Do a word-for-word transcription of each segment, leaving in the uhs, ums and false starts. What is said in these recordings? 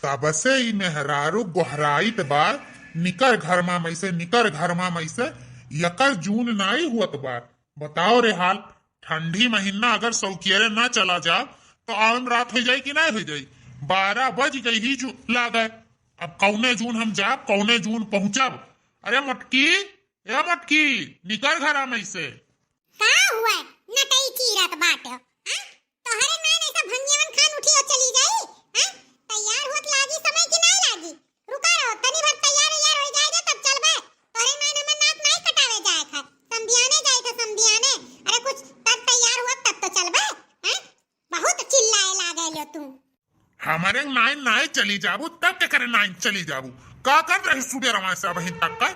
तब से ई मेहरारू गोहराइत बा, "निकर घर मा मइसे, निकर घर मा मइसे।" यकर जून नाई हुअत बा। बताओ रे हाल, ठंडी महीना अगर सौकेरे ना चला जा, तो आवन रात होइ जाई कि नाई होइ जाई? बारह बज गई ही जू लागे। अब कौने जून हम जाब, कौने जून पहुँचब? अरे मोटकी, ए मोटकी, निकर घरा मइसे। का हुआ? नटई चीरत बाटे, हाँ? तोहरे नाइन ऐसा भंगियवन खान उठी और चली जाई, हाँ? तैयार होत लागी समय कि नाई लागी? रुका रहो, तनी भर तैयार वैयार होइ जाए दे, तब चलबे। तोहरे नाइन हमें नाक नाई कटावे जाए खाए, समधियाने जाए थे, समधियाने। अरे कुछ तब तैयार हुआ तब तो चलबे, हाँ? बहुत चिल्लाए लागे लो तू। हमरे नाइन नाई चली जाबू, तब के करे नाइन चली जाबू? का कर रही सुबह रवा से अबहिन तक का?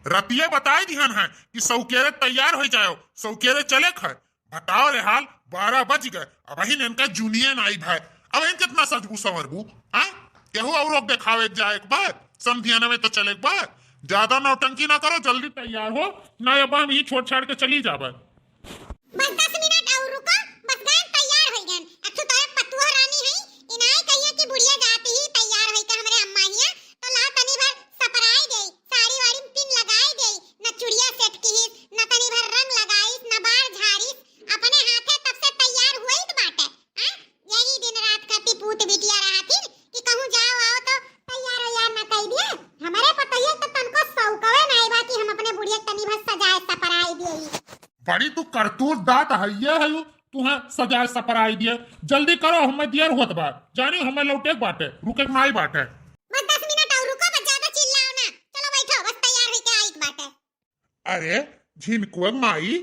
रतिया बताई दिहन है कि सौकेरे तैयार होइ जाओ, सौकेरे चले खाए। बताओ रे हाल, बारह बज गए, अबहिन इनका जूनिये नाई भाई, अबहिन कितना सजबू संवरबू? हाँ, केहू और लोग देखावे जाए एक बार, समधियाना में तो चले एक बार। ज्यादा नौटंकी ना करो, जल्दी तैयार हो, ना अब हम ही छोड़ छाड़ के चली जाबे। बस दस मिनट और रुको, बस गए तैयार होइ गए। अच्छो तोरे पतुआ रानी है, इनाय कहिए कि बुढ़िया जाती ही तैयार होइ के हमरे अम्मा हिया, तो ला तनी भर सपराई दे, साड़ी वाड़ी में पिन लगाई दे, न चुड़िया सेट किहिस, न तनी भर रंग लगाइस, न बार झारिस, अपने हाथे तब से तैयार हुई त बाटे। हाँ? यही दिन रात खाती पूत बिटिया रहथिन कि कहूँ जाओ आओ तो तैयार वैयार न कई दिए। हमरे पतोहिया के तो तनको सौकवे नाई बा कि हम अपने बुढ़िया के तनी भर सजाए सपराई दिए। बड़ी तू करतूत दात हइये हयू, तुहे सजाए सपराई दिए। जल्दी करो, हमें देर होत बा, जानी हमें लौटे के बाटे, रुके के नाई बाटे। बस दस मिनट और रुको, बस ज्यादा चिल्लाओ ना, चलो बैठो, बस तैयार होके आई के बाटे। अरे झिनकुआ माई,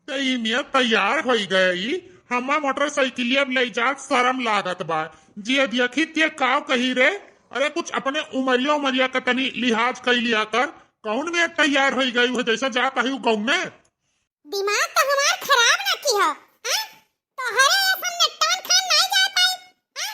ते ई में तैयार होई गई, हमार मोटरसाइकिलिया अब ले जात शरम लागत बा। जे देखी ते काव कही रे, अरे कुछ अपने उमरिया उमरिया का तनी लिहाज कई लिया कर, कौन में तैयार होई गई हो जैसा जात है गाँव में। दिमाग तो हमार खराब ना की हो, हाँ? तोहरे ऐसन नेटवन खान नाई जा पाई, हाँ?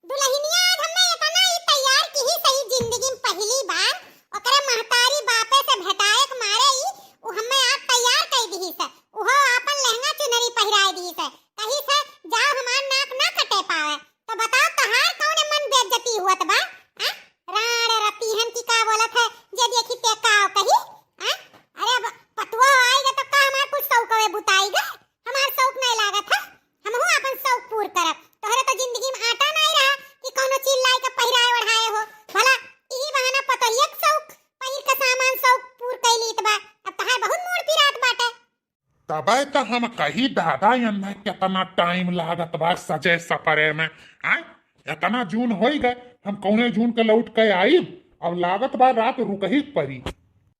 दुल्हनिया आज हमें इतना ही तैयार की ही सही जिंदगी में पहली बार, ओकरे महतारी बापे से भेटाए के मारे ही उ हमें आज तैयार कई दिही से, उहो आपन लहंगा चुनरी पहिराए दिही से, कही से जाओ हमार नाक ना कटे पावे। तो बताओ तोहार कौने मन बेइज्जती हुअत बा? हाँ? राण रतीहन की का बोलत है, जे देखी ते काव कही? हाँ? अरे अब पतुआ आइगा तो का हमार कुछ सौकवे बुताइगा? हमार सौक नहीं लागत है, हमहू आपन सौक पूर करब। तोहरे तो जिंदगी में आटा नहीं रहा कि कौनो चीज लाई के पहिराए ओढ़ाए हो। भला इही बहाना पतोहिया के सौक, पहिर के सामान सौक पूर कई लीत बा। अब तहार बहुत मूड पिरात बाटे। तबे तो हम कही दादा एन्ने केतना टाइम लागत बा सजे सपरे में। आय, एतना जून होई गए, हम कौने जून के लौट के आईब? अब लागत बा रात रुकही के परी।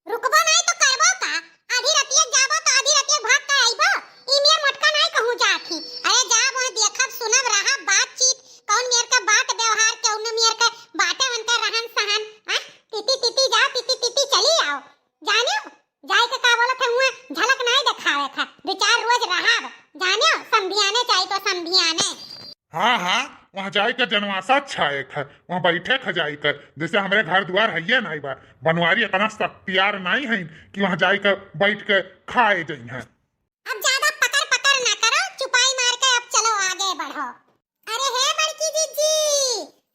रुकबो नाई तो करबो का? आधी रतिया जाबो तो आधी रतिया भाग के आइबो। ई मेर मोटका नाई कहूँ जात ही। अरे जाब वहाँ देखब, सुनब, रहब, बातचीत, कौन मेर का बात व्यवहार, कौन मेर का बाटे उनका रहन सहन, हाँ? तिती तिती जाओ, तिती तिती चली आओ। जानियो, जाए के का बोलत है, हुआ झलक नाई देखावे था। दो चार रोज रहब। जानियो, समधियाने चाही तो समधियाने। हाँ, हाँ, वहाँ जाए के जनवासा अच्छा एक है, वहाँ बैठे के जाए कर, जैसे हमरे घर दुआर हइये नाई बा, बनवारी इतना सख्तियार नाई है कि वहाँ जाए के बैठ के खाए जइहें। अब ज्यादा पकर पकर ना करो, चुपाई मार के अब चलो आगे बढ़ो। अरे हे बड़की जिज्जी,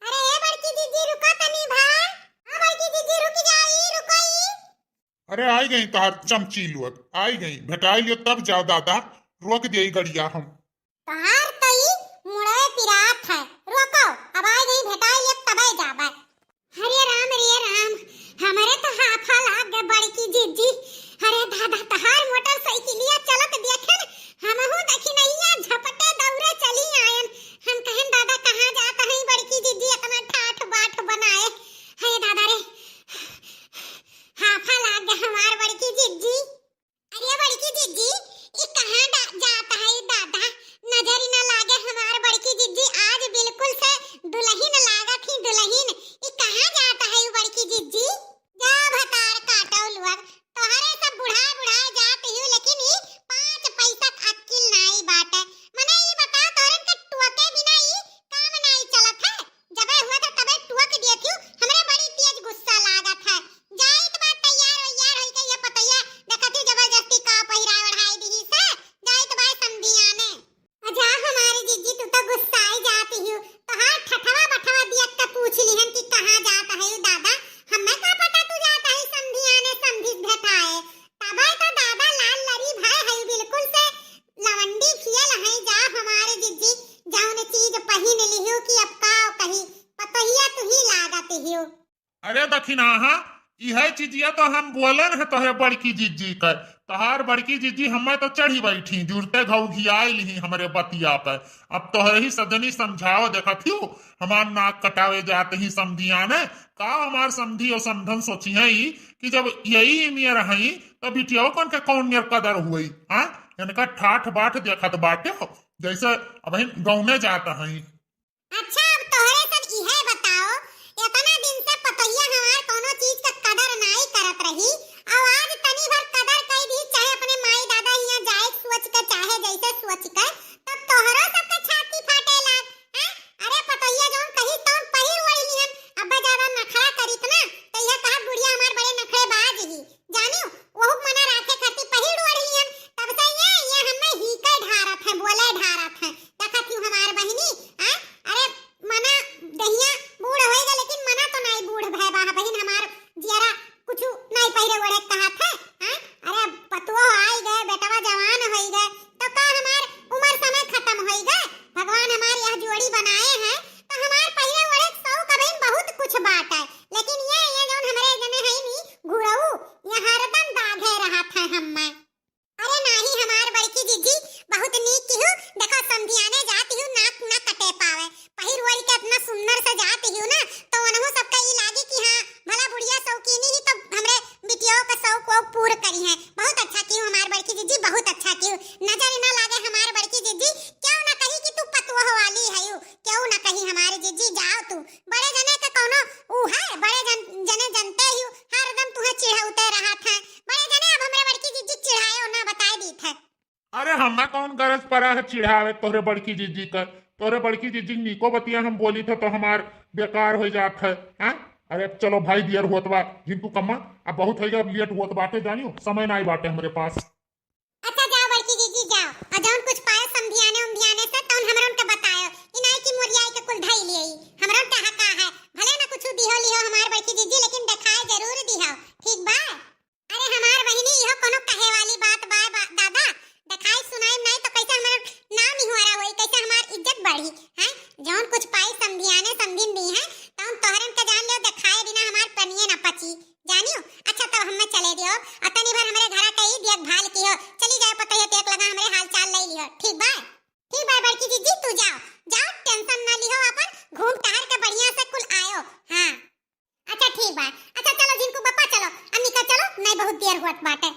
अरे हे बड़की जिज्जी, रुको तनी भर। हाँ बड़की जिज्जी, रुक जाई, रुको ई। अरे आई गई तोहार चमची लोग, आई गई, भेटाई लियो तब जाओ दादा, रोक दिया ई गड़िया हम। तोहार तो ई मुड़वे पिरात है। रुको, अब आई गई, भेटाई लियो तबे जाबे। हरे राम रे राम, हमरे तो हाफा लाग गए बड़की जिज्जी। अरे दादा, तोहार मोटरसाइकिलिया चलत देखे न, हमहू देखी नहिया झपटे दौड़े चली आयन। हम कहन दादा कहाँ जात है बड़की जिज्जी इतना ठाठ बाट बनाए। हे दादा रे, हाफा लाग गए हमार बड़की जिज्जी। अरे बड़की जिज्जी, ई कहाँ डा-, जात है दादा? नजर ही न लागे हमार बड़की जिज्जी, आज बिल्कुल से दुलहिन लागत ही दुलहिन। ई कहाँ जात है बड़की जिज्जी? जा भतार काटो लुअग, तोहरे सब बुढ़ा बुढ़ा जात ही, लेकिन ई पाँच पैसा के अक्किल नाई बाटे। मने ई बताओ तोहरन के टोके बिना ई काम नाई चलत है। जबे हुआ था तबे टोक दिए थी, हमरे बड़ी तेज गुस्सा लागत है। जाइत बा तैयार वैयार होई के ये पतैया, देखत ही जबरदस्ती का पहिराए ओढ़ाई दिही से, जाइत बा समधियाने। अजा हमारी जिज्जी तू तो गुस्साई जाती हूँ, तोहार ठठवा बठवा दियत त पूछ लिहन कि हियो। अरे दखिनाहा, इहे चीजिया तो हम बोलन है तोहरे बड़की जिज्जी के। तोहार बड़की जिज्जी हमें तो चढ़ी बैठी, जुरते घौघियाई लिही हमरे बतिया पे। अब तोहरे ही सजनी समझाओ, देखत हियो, हमार नाक कटावे जात ही समधियाने। का हमार समधी और समधन सोचिहैं ई कि जब यही में रहई, तब बिटियाओ कन के कौन मेर कदर हुई? हाँ, इनका ठाठ बाट देखत बाटे हो, जैसे अबहिन गौने जात हई। अच्छा, अब तोहरे सब इहे बताओ, एतना दिन से पतोहिया हमार कौनो चीज का कदर नाई करत रही, और आज तनी भर कदर कई दी, चाहे अपने माई दादा हियां जाए सोच के, चाहे जैसे सोच के, तब तोहरो सबके छाती फाटे लाग, हैं? अरे पतोहिया जौन कही तौन पहिर ओढ़ लिहन, अब्बा ज्यादा नखरा करित ना, तो यह कहत बुढ़िया हमार बड़े नखरेबाज ही, जानियो, वहू मना राखे खातिर पहिर ओढ़ लिहन, तब से ये, ये हमें ही के ढारत है, बोले ढारत है। देखत हूँ हमार बहिनी, हैं? अरे मना दहिया बूढ़ होइगा, लेकिन मना तो नाई बूढ़ भय बा, बहिन हमार जियरा कुछु नाई पहिरे ओढ़े कहत है, हैं? अरे पतुओ आई गए, बेटवा जवान होई गए, तो का हमार उम्र समय खत्म होई गए? भगवान हमार यह जोड़ी बनाए हैं, तो हमार पहिरे ओढ़े के शौक अबहिन बहुत कुछ बाटे, लेकिन ये, ये जौन हमरे जने है नी घुरऊ, ये हरदम दाघे रहत है हम्मे। अरे नाही हमार बड़की जिज्जी, बहुत नीक किहू। देखो समधियाने जात हियो, नाक ना कटे पावे, पहिर ओढ़ के इतना सुंदर से जात हियो ना, तो उनहु सबका ई लागी कि हाँ, भला बुढ़िया शौकीनी ही तो हमरे बिटियों का शौक वौक पूर करिहैं। बहुत अच्छा किहू हमार बड़की जिज्जी, बहुत अच्छा किहू। नजर ना लागे हमार बड़की जिज्जी, क्यों ना कही कि तू पतोह वाली हयू, क्यों ना कही हमार जिज्जी, जाओ तू। बड़े जने के कौनो ऊ है, बड़े जन, जने जनते ही हरदम तुहे चिढ़ौते रहत हैं। बड़े जने अब हमरे बड़की जिज्जी चिढ़ाए ना बताए दीत है। अरे हमें कौन गरज पड़ा है चिढ़ावे तोहरे बड़की जिज्जी का? तोहरे बड़की जिज्जी नीको बतिया हम बोली थे तो हमार बेकार हो जात है, हैं? अरे चलो भाई, देर होत बा, झिनकू कम्मा, अब बहुत होइगा, अब लेट होत बाटे, जानियो समय नाई बाटे हमरे पास। अच्छा जाओ बड़की जिज्जी जाओ, और जौन कुछ पाए समधियाने उमधियाने से तौन हमरन के बतायो, ई नाई कि मोरियाई के कुल धई लिये, हमरन के हका है, भले ना कुछ दिहो लिहो हमार बड़की जिज्जी, लेकिन देखाए जरूर दिहो, ठीक बा? अरे हमार बहिनी, इहो कोनो कहे वाली बात बा, बा दादा? देखाई सुनाई नाई तो कैसे हमार नाम निहुआरा होई, कैसे हमार इज्जत बढ़ी, हैं? जौन कुछ पाई समधियाने समधिन दी हैं, तौन तोहरन के जान लियो, देखाए बिना हमार पनिये ना पची, जानियो। अच्छा तब हमें चले दियो, अतनी भर हमरे घरा के ही देखभाल कियो, चली जाए पतोहिया टेक लगा हमरे हाल चाल ले लियो, ठीक बा? ठीक बा बड़की जिज्जी, तू जाओ, जाओ टेंशन ना लिहो, अपन घूम टहर के बढ़िया से कुल आयो। हाँ अच्छा ठीक बा। अच्छा चलो झिनकू बप्पा चलो, अम्मी का चलो, नहीं बहुत देर होत बाटे।